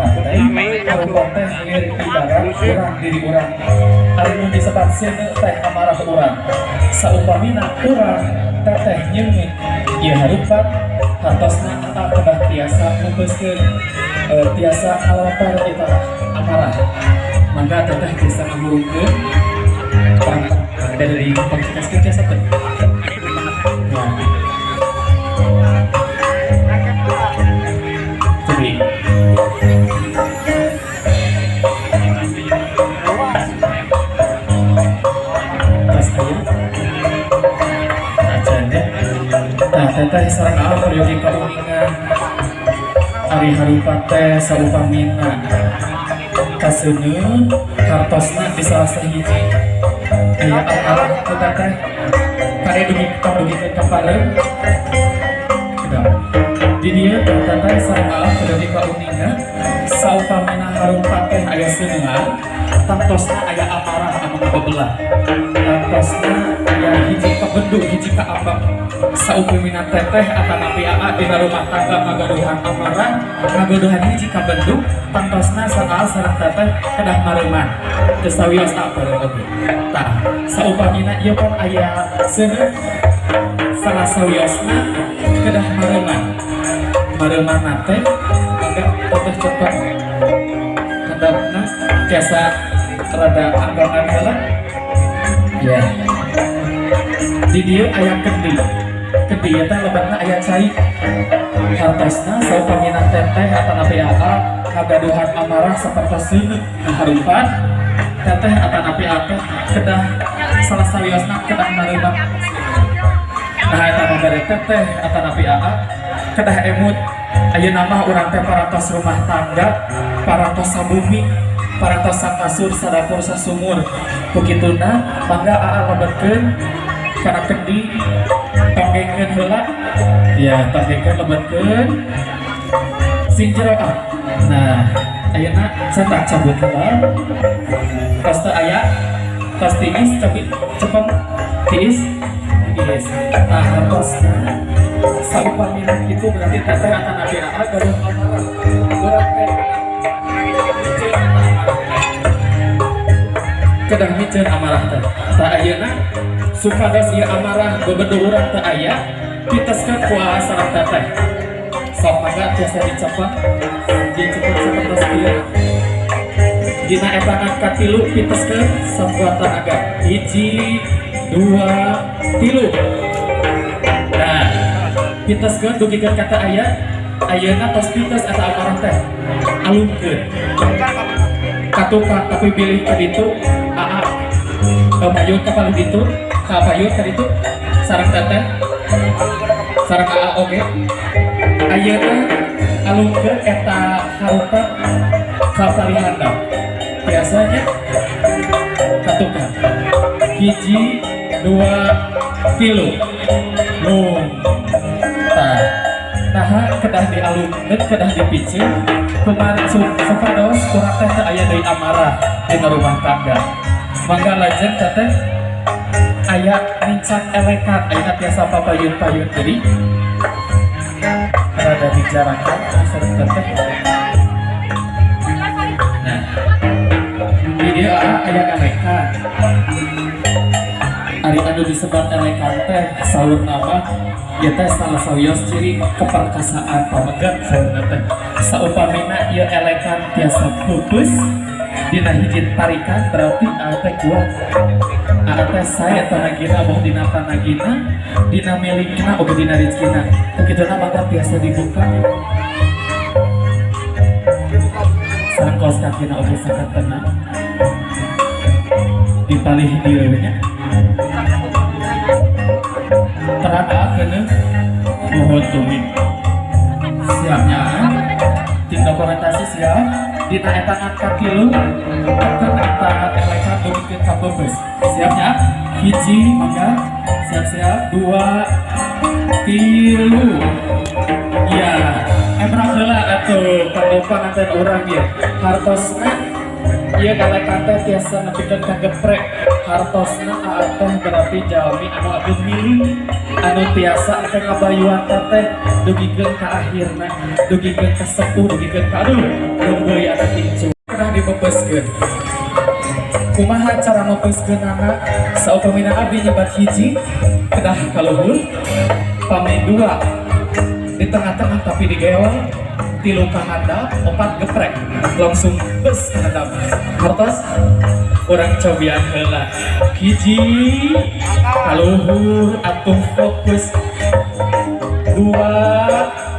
Partai harupat teh lirik ibarat urang diri urang. Ari nu disebat seuneu teh amarah urang. Saupamina urang teteh nyeungeut ieu harupat, hartosna aa kedah tiasa ngubeuskeun, tiasa ngalapar eta amarah. Mangga teteh tiasa ngahurungkeun dari pangcikaskeun, tiasa teh ya. Cobi. Tos aya? Acan ya. Nah, teteh sareng aa peryogi kauningan. Ari harupat teh saupamina kaseuneu, hartosna di salah sahiji aya amarah ku teteh kade dugi dugikeun ka pareum. Kedap. Di dieu teh teteh sareng aa peryogi kauningan, saupamina harupat teh aya seuneuan, tangtosna aya amarah anu ngabebelah, tangtosna aya hiji kabendu, hiji kaambek. Saupamina teteh atanapi aa dina rumah tangga ngagaduhan amarah, ngagaduhan hiji kabendu, tangtosna aa sareng teteh kedah mareuman. Teu sawios apa oge. Tah, saupamina ieu pan aya seuneu, salah sawiosna kedah mareuman. Mareuman teh mangga teteh cepet handapna, tiasa rada anggangan heula ya. Di dieu aya kendi. Kendi eta lebetna aya cai. Hartosna saupamina teteh atanapi aa ngagaduhan amarah sapertos seuneu harupat, teteh atanapi aa kedah salah sawiosna kedah mareuman. Nah, eta mah teteh atanapi aa kedah emut, ayeuna mah urang teh parantos rumah tangga, parantos sabumi, parantos sakasur, sadapur, sasumur. Ku kituna mangga aa lebetkeun kana kendi, tonggengkeun heula ya, tonggengkeun, lebetkeun sing jero ah. Nah, ayeuna cetak cabut heula. Tos teu aya, tos tiis, cepit cepet tiis tiis. Nah, hartosna saupamina kitu berarti teteh atanapi aa gaduh amarah. Urang teh miceun eta amarah teh, kedah miceun amarah teh. Tah, ayeuna supados ieu amarah bebedu urang teu aya, piteskeun ku aa sareng teteh. Sok mangga tiasa dicepet, dicepet sapertos kieu. Dina etangan katilu piteskeun sakuat tanaga. Hiji, dua, tilu. Nah, piteskeun dugikeun ka teu aya. Ayeuna tos pites eta amarah teh, alungkeun ka tukang, tapi bilih ka ditu aa mayun ka palih ditu, ka payun ka ditu sareng teteh sareng aa oge. Ayeuna alungkeun eta harupat ka palih handap biasanya ka tukang. Hiji, dua, tilu, lung. Tah, naha kedah dialungkeun, kedah dipiceun kumaha supados urang teh teu aya deui amarah dina rumah tangga. Mangga lajeng teteh aya nincak elekan. Ayeuna tiasa papayun-payun, jadi rada dijarakan sareng teteh. Nah, di dieu aa aya elekan. Ari anu disebat elekan teh saurna mah ieu teh salah sawios ciri keperkasaan pamegat saurna teh. Saupamina ieu elekan tiasa peupeus dina hiji tarikan, berarti aa teh kuat, aa teh sae tanagina, boh dina tanagina, dina milikna, oge dina rezekina. Ku kituna mangga tiasa dibuka sareng kaos kakina oge sakatena di palih dieu nya. Terang aa keuneuh? Mohon tumi siapnya tim dokumentasi siap. Dina etangan katilu tekan eta elekan dugikeun ka peupeus. Siapnya? Hiji, mangga siap-siap, dua, tilu. Iya, emrang heula atuh panganten urang ieu. Hartosna ieu elekan teh tiasa nepikeun ka geprek. Hartosna aa teh berarti jalmi anu ageung milik, anu tiasa engke ngabayuan teteh dugikeun ka akhirna, dugikeun ka sepuh, dugikeun ka aduh leuweung. Kedah dipepeuskeun. Kumaha cara mepeuskeunana? Saupamina abdi nyebat hiji, kedah kaluhur, pami dua di tengah-tengah tapi digeol, tilu ka handap, opat geprek, langsung bes ka handap. Hartos? Urang cobian heula. Hiji, kaluhur atuh fokus. Dua,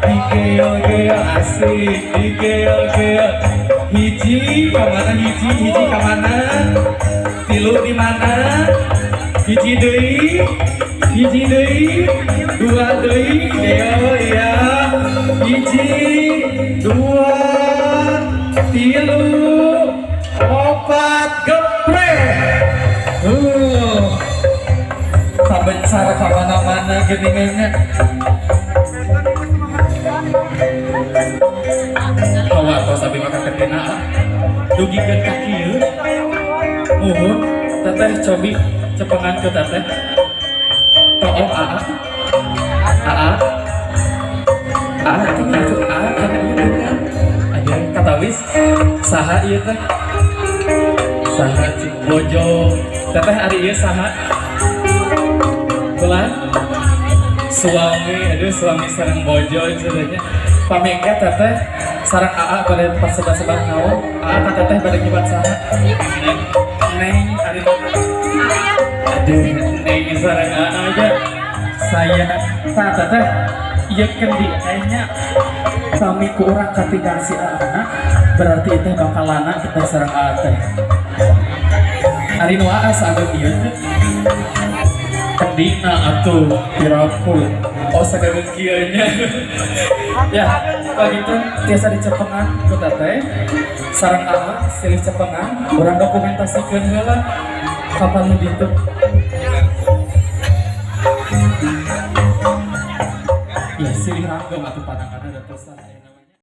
digeol-geol, asik, digeol-geol. Hiji, kamana hiji, hiji kamana? Tilu di mana? Hiji deui, hiji deui, dua deui, geol ya. Hiji, dua, tilu, opat, geprek. Kabencar kamana-mana geuningannya. Hawa tos abi mah kaketena dugikeun ka kieu. Muhun teteh, cobi cepengan ke teteh. Toong aa. Aa. Aa tinggal itu aa kana ieu tinggal. Aja katawis saha ieu teh? Saha cik bojo? Teteh, ari ieu saha? Bulan suami, aduh, suami sareng bojo cenah. Pamengke teteh sareng aa bade pasebat-sebat naon? Aa ka teteh bade nyebat saha? Neng, neng, ari, aduh, neng sareng aa aja. Saya ta teteh ieu kendi kayaknya pami ku urang katinggal si aa, berarti itu bakal lana kita sareng aa teh. Ari nu aa saageng ieu teh kendina atuh piraku? Oh, sagageng kieu nya. Ya, begitu tiasa dicepengan ku teteh sareng aa, silih cepengan, urang dokumentasikeun heula kapan ditu. Ya, silih ranggem atuh pananganna da tos.